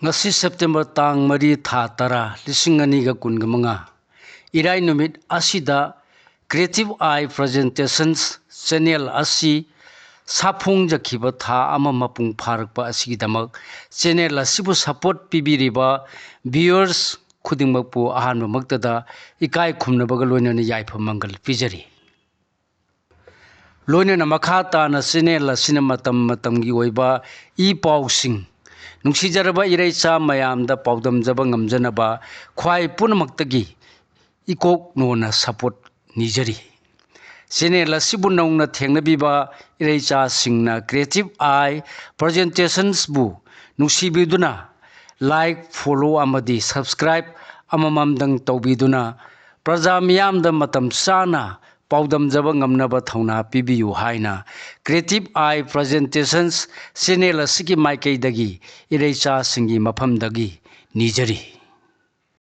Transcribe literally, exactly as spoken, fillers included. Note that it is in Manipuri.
ꯉꯁꯤ September ꯇꯥꯡ ꯃꯔꯤ, ꯊꯥ ꯇꯔꯥ, ꯂꯤꯁꯤꯡ ꯑꯅꯤꯒ ꯀꯨꯟꯒ ꯃꯉꯥ, ꯏꯔꯥꯏ ꯅꯨꯃꯤꯠ ꯑꯁꯤꯗ Creative Eye Presentations channel ꯑꯁꯤ ꯁꯥꯐꯣꯡꯖꯈꯤꯕ ꯊꯥ ꯑꯃ ꯃꯄꯨꯡ ꯐꯥꯔꯛꯄ ꯑꯁꯤꯒꯤꯗꯃꯛ channel ꯑꯁꯤꯕꯨ support ꯄꯤꯕꯤꯔꯤꯕ viewers ꯈꯨꯗꯤꯡꯃꯛꯄꯨ ꯑꯍꯥꯟꯕꯃꯛꯇꯗ ꯏꯀꯥꯏ ꯈꯨꯝꯅꯕꯒ ꯂꯣꯏꯅꯅ ꯌꯥꯏꯐ ꯃꯪꯒꯜ ꯄꯤꯖꯔꯤ꯫ ꯂꯣꯏꯅꯅ ꯃꯈꯥ ꯇꯥꯅ channel ꯑꯁꯤꯅ ꯃꯇꯝ ꯃꯇꯝꯒꯤ ꯑꯣꯏꯕ ꯏ ꯄꯥꯎꯁꯤꯡ, ꯅꯨꯡꯁꯤꯖꯔꯕ ꯏꯔꯩꯆꯥ ꯃꯌꯥꯝꯗ ꯄꯥꯎꯗꯝꯖꯕ ꯉꯝꯖꯅꯕ ꯈ꯭ꯋꯥꯏ ꯄꯨꯝꯅꯃꯛꯇꯒꯤ ꯏꯀꯣꯛ ꯅꯣꯟꯅ support ꯅꯤꯖꯔꯤ꯫ Channel ꯑꯁꯤꯕꯨ ꯅꯧꯅ ꯊꯦꯡꯅꯕꯤꯕ ꯏꯔꯩꯆꯥꯁꯤꯡꯅ Creative Eye Presentations ꯕꯨ ꯅꯨꯡꯁꯤꯕꯤꯗꯨꯅ like, follow ꯑꯃꯗꯤ subscribe ꯑꯃꯃꯝꯗꯪ ꯇꯧꯕꯤꯗꯨꯅ ꯄ꯭ꯔꯖꯥ ꯃꯤꯌꯥꯝꯗ ꯃꯇꯝ ꯆꯥꯅ ꯄꯥꯎꯗꯝꯖꯕ ꯉꯝꯅꯕ ꯊꯧꯅꯥ ꯄꯤꯕꯤꯌꯨ ꯍꯥꯏꯅ Creative Eye Presentations channel ꯑꯁꯤꯒꯤ ꯃꯥꯏꯀꯩꯗꯒꯤ ꯏꯔꯩꯆꯥꯁꯤꯡꯒꯤ ꯃꯐꯝꯗꯒꯤ ꯅꯤꯖꯔꯤ꯫